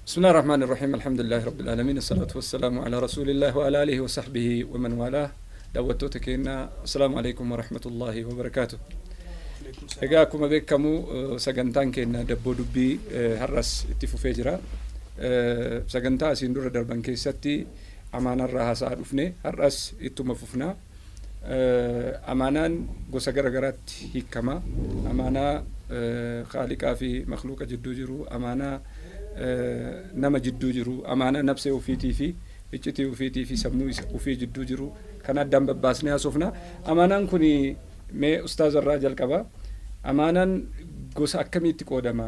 بسم الله الرحمن الرحيم الحمد لله رب العالمين الصلاة والسلام على رسول الله وعلى آله وصحبه ومن والاه. Daawwattoota keenya, السلام عليكم ورحمة الله وبركاته. Egaa akkuma beekamu sagantaan keenya Dabboo Dubbii har'as itti fufee jira. Sagantaa asiin dura darban keessatti amaanarraa haasa'aa dhufne, har'as ittuma fufna. Amaanaan gosa gara garaatti hiikama. Amaanaa khaaliqaa fi makluuqa jidduu jiru, amaanaa nama jidduu jiru, amaanaa nafsee ofiitii fi iccitii ofiitii fi sammuu ofii jidduu jiru kan addaan babbaasnee haasofna. Amaanaan kun mee ustaazarraa jalqaba. Amaanaan gosa akkamiitti qoodama?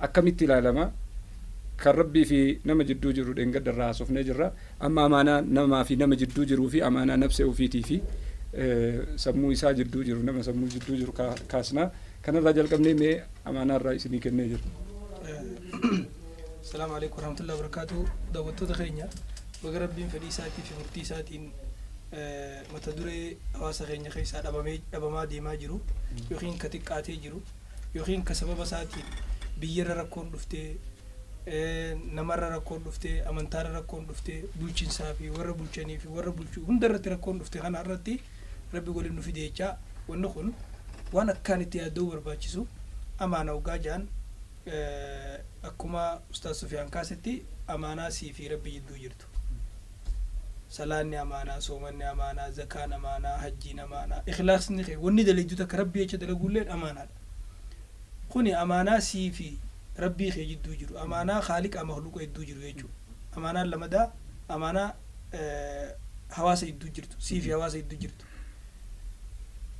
Akkamitti ilaalama? Kan rabbii fi nama jidduu jiru dheengaddarraa haasofnee jirra. Amma amaanaa namaa fi nama jidduu jiruu fi amaanaa nafsee ofiitii fi sammuu isaa jidduu jiru, nama sammuu jidduu jiru kaasna. Kanarraa jalqabnee mee amaanaarraa isinii kennee jira. السلام عليكم ورحمة الله وبركاته. Daawwattoota keenya, baga rabbiin fedhii isaatii fi murtii isaatiin mata duree hawaasa keenya keessaa dhabamee dhabamaa deemaa jiru yookiin ka xiqqaatee jiru yookiin ka sababa isaatiin biyyarra rakkoon dhuftee, namarra rakkoon dhuftee, amantaarra rakkoon dhuftee, bulchiinsaa fi warra bulchanii fi warra bulchuu hunda irratti rakkoon dhufte kana irratti rabbi waliin nu fide jechaa, wanni kun waan akkaan itti yaadda'uu barbaachisu. Amaana hoggaa jaan, akkuma ustaaz Sufiyaan kaasetti, amaanaa sii fi rabbi jidduu jirtu. Salaanni amaanaa, soomanni amaanaa, zakaan amaanaa, hajjiin amaanaa, ikhlaasni kee wanni dalagdu takka rabbi jecha dalaguulleen amaanaadha. Kuni amaanaa sii fi rabbii kee jidduu jiru, amaanaa khaaliqa makluuqa jidduu jiru jechuudha. Amaanaan lamadaa amaanaa hawaasa jidduu jirtu, sii fi hawaasa jidduu jirtu.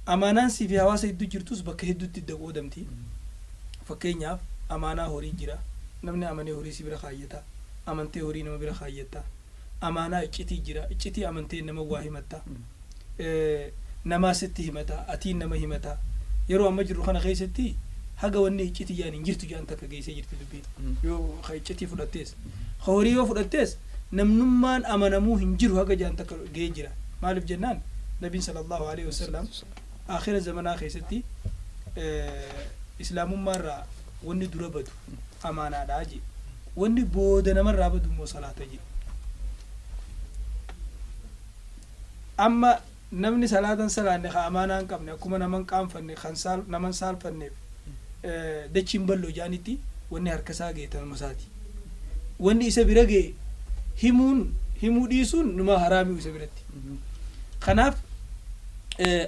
Amaanaan sii fi hawaasa jidduu jirtus bakka hedduutti idda qoodamti. Fakkeenyaaf, amaanaa horii jira. Namni amanee horii si bira kaayyata, amantee horii nama bira kaayyata. Amaanaa iccitii jira. Iccitii amantee nama waa himatta, namaa sitti himata, atiin nama himata. Yeroo amma jirru kana keessatti haga wanni iccitii jaan hin jirtu jaan takka geessee jirti dubbiin. Yoo ka iccitii fudhattees, ka horii yoo fudhattees, namnummaan amanamuu hin jiru haga jaan takka gahee jira. Maaliif jennaan, nabiin صلى الله عليه وسلم akhira zamanaa keessatti islaamummaarraa wanni dura badu amaanaadhaa jee, wanni booda namarraa badu immoo salaata jee. Amma namni salaatan salaanne ka amaanaa hin qabne, akkuma nama hin qaanfanne kan nama hin saalfanneef dachiin bal'oo jaanitti, wanni harka isaa ga'e tanuma isaati. Wanni isa bira ga'e himuun himuu dhiisuun numa haraamii isa biratti. Kanaaf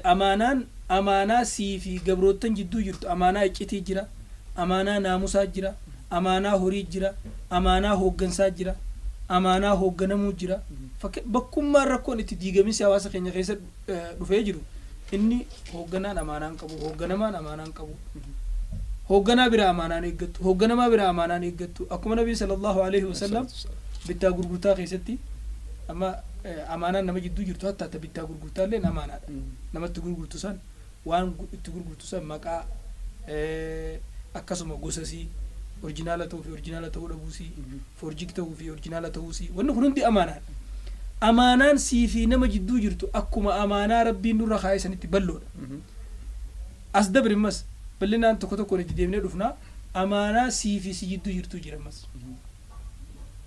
amaanaan amaanaa sii fi gabroottan jidduu jirtu, amaanaa iccitii jira, amaanaa naamusaa jira, amaanaa horii jira, amaanaa hooggansaa jira, amaanaa hoogganamuu jira. Bakkummaan rakkoon itti diigaminsi hawaasa keenya keessa dhufee jiru inni hoogganaan amaanaan qabu, hoogganamaan amaanaan qabu, hoogganaa bira amaanaan eeggattu, hoogganamaa bira amaanaan eeggattu. Akkuma nabiin صلى الله عليه وسلم bittaa gurgurtaa keessatti, amma amaanaan nama jidduu jirtu hatta ta bittaa gurgurtaa illee amaanaadha. Namatti gurgurtu san, waan itti gurgurtu san, maqaa, akkasuma gosasii, original ta'uu fi original ta'uu dhabuusii, forjik ta'uu fi original ta'uusii, wanni kun hundi amaanaadha. Amaanaan sii fi nama jidduu jirtu akkuma amaanaa rabbiin nurra kaa'e sanitti bal'oodha. As dabri ammas bal'inaan tokko tokkoon itti deemnee dhufnaa. Amaanaa sii fi si jidduu jirtu jira ammas.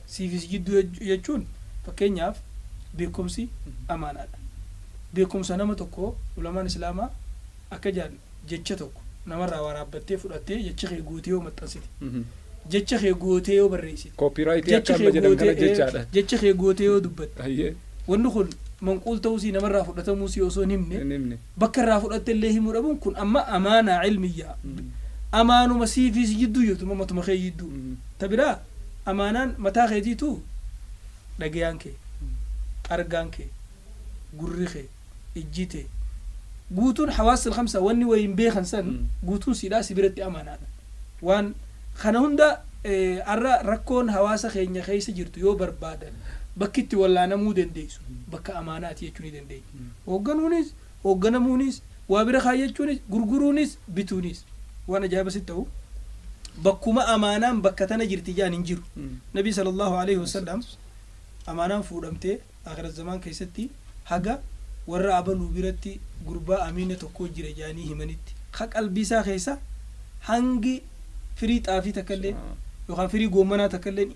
Sii fi si jidduu jechuun, fakkeenyaaf, beekumsi amaanaadha. Beekumsa nama tokko, ulamaan islaamaa akka jaan, jecha tokko namarraa waraabbattee fudhattee jecha kee guutee yoo maxxansite, jecha kee gootee yoo barreessite, Copyright akka amma jedhan kana jechaadha. Jecha kee gootee yoo dubbatte, wanni kun منقول ta'uusii, namarraa fudhatamuusii osoo hin himne, bakka irraa fudhatte illee himuu dhabuun kun amma amaanaa cilmiyyaa, amaanuma sii fi si jidduu jirtu, matuma kee jidduu. Ta biraa amaanaan mataa keetiitu, dhagayaan kee, argaan kee, gurri kee, ijji tee guutuun, حواس الخمسة, wanni wayin beekan san guutuun siidhaa si biratti amaanaadha. Waan kana hunda arra rakkoon hawaasa keenya keessa jirtu yoo barbaadan bakki itti wallaanamuu dandeessu bakka amaanaati jechuu ni dandeenya. Hoogganuunis, hoogganamuunis, waa bira kaayyachuunis, gurguruunis, bituunis, waan ajaa'iba sitti ta'u, bakkuma amaanaan bakka tana jirti jaan hin jiru. Nabii صلى الله عليه وسلم amaanaan fuudhamtee akhirat zamaan keessatti haga warra abaluu biratti gurbaa amiina tokko jira jaanii himanitti, ka qalbii isaa keessa hangi firii xaafii takka illee Yookaan firii goommanaa takka illee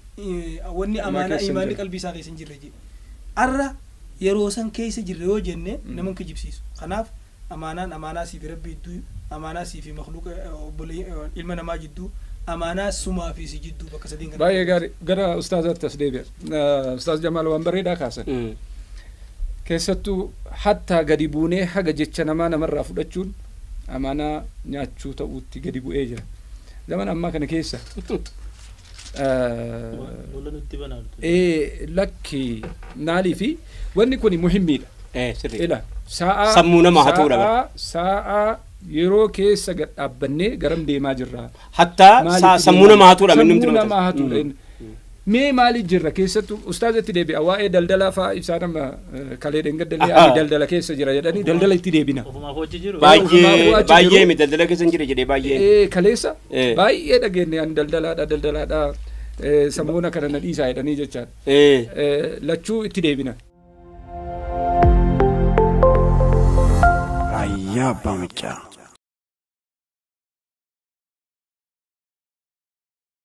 wanni Namaa amaanaa keessa hin imaanni jirre. Qalbii isaa keessa hin jirre jedhe. Arra yeroo san keessa jirre yoo jenne nama hin kijibsiisu. Kanaaf amaanaan amaanaa sii fi rabbi jidduu, amaanaa sii fi makluuqa ilma namaa jidduu, amaanaa sumaa fi si jidduu bakka sadiin kana. Baay'ee gaarii, gara ustaazaatti as deebi'a. Ustaaz Jamaal waan bareedaa kaasan. Keessattuu hattaa gadi buunee haga jecha namaa namarraa fudhachuun amaanaa nyaachuu ta'uutti gadi bu'ee jira. Zaman ammaa kana keessa Lola nutti banaa. Lakki maalii fi wanni kun muhimmiidha. Sirrii. Ila sa'aa Sammuu nama hatuudha bara. Sa'aa yeroo keessa gad dhaabbannee garam deemaa jirra. Hattaa Maaliif sammuu deemaa? nama hatuudha. Sammuu Minnumti nama hatuudha inni. Mee maaliif jirra? Keessattuu ustaazatti deebi'a, waa'ee daldalaa fa'aa ibsaa nama kalee dheengadallee ani daldala keessa jira jedhanii daldala itti deebina. Ofumaaf hojii jiru. Baay'ee Ofumaafuu achi baay'ee jiru. Mi daldala keessa hin jire jedhee baay'ee. Kaleessa baay'ee dhageenye, ani daldalaadha daldalaadha, sammuuna kana na dhiisaa jedhanii jechaadha. Lachuu itti deebina. Raayyaa Abbaa Macaa.